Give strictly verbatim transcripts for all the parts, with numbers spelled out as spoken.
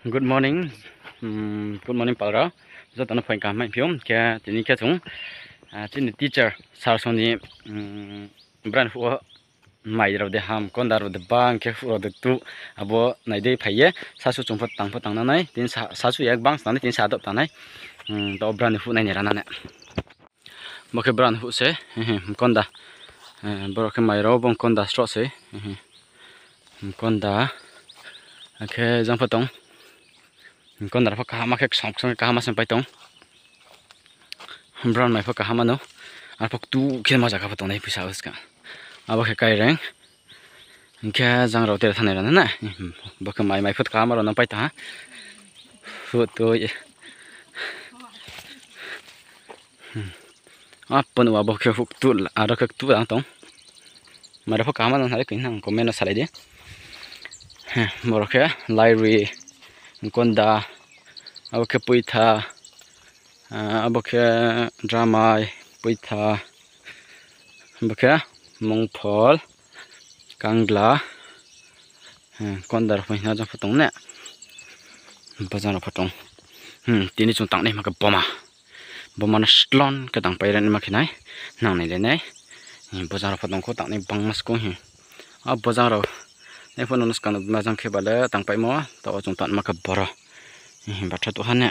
Good morning, um, good morning pal rao. Joto no phaing kaham mai phi ou, khe tini khe chung, ah, chini teacher sir song ni, um, brang phuh wo mai rao de ham, konda rao de bang khe phuh rao de tuh, abo nai dei phai ye, sasu chung pho tang pho tang na nai, tini sa-, sasu yak bang sa nai, tini sa doh tang nai, um, to brang ni phuh nai ni rana ne. Bo khe brang ni phuh se, he he, mkonda. Eh, boro khe mai rao, bo mkonda sroh se, he he. Mkonda. Akhe jang pho tong. Mkonda rao pho kaham khe ksong ksong khe kaham se pai tong. Brang mai pho kaham no. Arphuh ktu khe ma zaga pho tong nai pisa uska. Abo khe kaireng. Hing khe jang rao tere thanai rao na na. Bo khe mai, mai pho kaham rao no pai tong ha. Phuh tui. Apo no abo khe phuh ktu, aro khe ktu ang tong. Mai rao pho kaham no nai koi nang comment no salai di. He, boro khe lairi, mkonda, abo khe poitha, ah, abo khe dramai, poitha, abo khe mungphol, kangla, he, konda rao pho hing na jang pho tong ne. Bojang rao pho tong. Hmm, tini chung tang nai ma khe boma. Boma no slon khe tangpai ra nai ma khe nai, nang nai le nai. Bojang rao pho tong kho tang nai bangma skong hi. A bojang rao nai pho no skang no bima jang khe ba le tangpaimo, taoh wo chung tang ma khe boro. Batha tuh ha ne.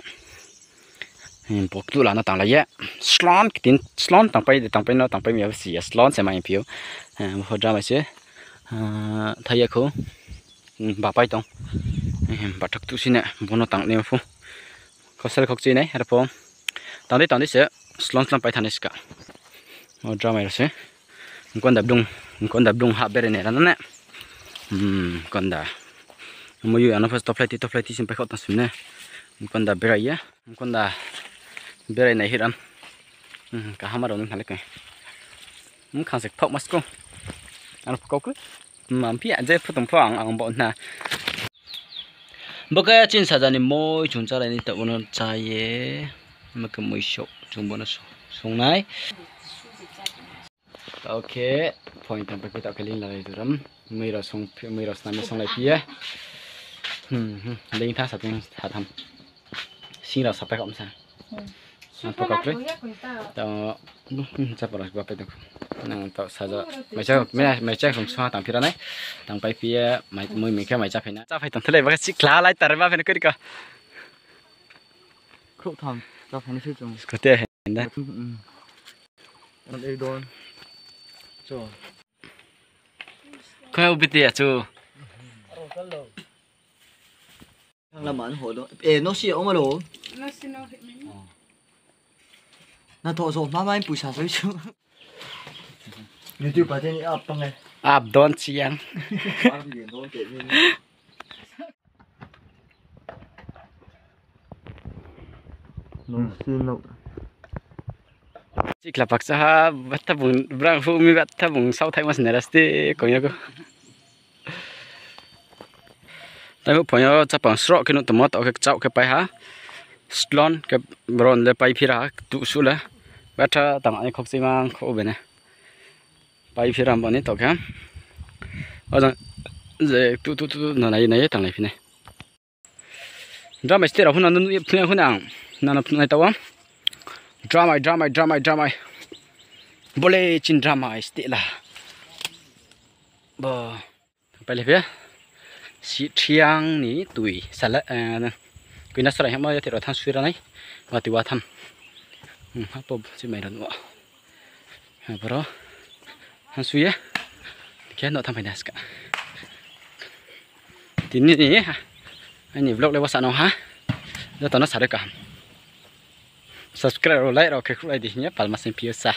Bo ktu la no tanglai ye. Slon ktin, slon tangpai de, tangpai no, tangpai mi ya si ya, slon se mai phi ou. Bo pho dramai se. Ah, thai ya kho. Hmm, bapai tong. Ehem, bathak tuh si ne, bo no tang nai pho. Khosel khokchi nai, arphuh. Tang di, tang di se, slon slon pai thanai ska. O dramai rao se. Mkonda blung, mkonda blung hah berai nai rana ne. Hmm, mkonda. Mo yu ano first tophlai ti, tophlai ti sim pai khok tang sim ne. Mkonda berai ye. Mkonda berai nai hiram. Hmm, kaham rao nung thanglai koi. Hmm, khang se kthok masko. Ano pho kau khe. Mamphi a je pho tong pho ang, ang bo na. Bo khe chini saja ni moi chung chálai ni taoh bo no chá ye. Ma khe moi souh chung bo no song, song nai. Taoh khe, phoing tang pa khe taoh khe ling lalai duram. Moi rao song, moi rao snam ye songlai phi ye. Hmm, hmm. Ling tha sa ting sa tham. Sing rao sapai kha msa. Hmm. Ang pho kakroi. Tao, hmm, chapal rao bapai tong. Nang tao saja. Mai cha, mai, mai cha rung sua tang phira nai. Tang pai phi ye, mai, moi mi khe mai cha phai na. Cha phai tong thelai ba khe sikla lai tar ba phai na kri ka. Khrouh tham, cha phai na se chung. Kote hai da. Hmm, hmm. Ang ei don. Cho. Kau bete ya chu. Thang lama no ho do. Eh, no si o ma lo. No si no he mi. Na tho so ma mai puisa so su. YouTube pa teni up pang e. Up don siang. Up don te ni. No si no. Chikla paksa ha, batha bung, brang hu mi batha bung, sao thai mas neras te, kong ya ko. Taibo phoing yo chapang sroh khe nuh tongmo, taoh khe kchaoh khe pai ha. Slon khe bron le pai phira ha, tuh su le. Batha tang ani khokchimang kho bene. Pai phira boni taoh khe. Ojang je tuh tuh tuh no nai nai tanglai phi nai. Dramai steh rao pho no nuh ye phnuh ya kho nang. Nang no phnuh nai taoh wo. Dramai, dramai, dramai, dramai. Bo le chini dramai steh la. Bo. Pai le phi. Sithiang ni tui. Sala, eh, koina sara hemo ya te rao thanng sui ra nai. Wa tui wa tham. Hmm, apo si mai rao nuh. Aboro. Thanng sui ye. Khe no tham phai na ska. Tini ni, aini vlog le bsa no ha. Joto no sarui kaham. Subscribe rao, like rao khe khruhlai di hing ye palma sing phi ou sa.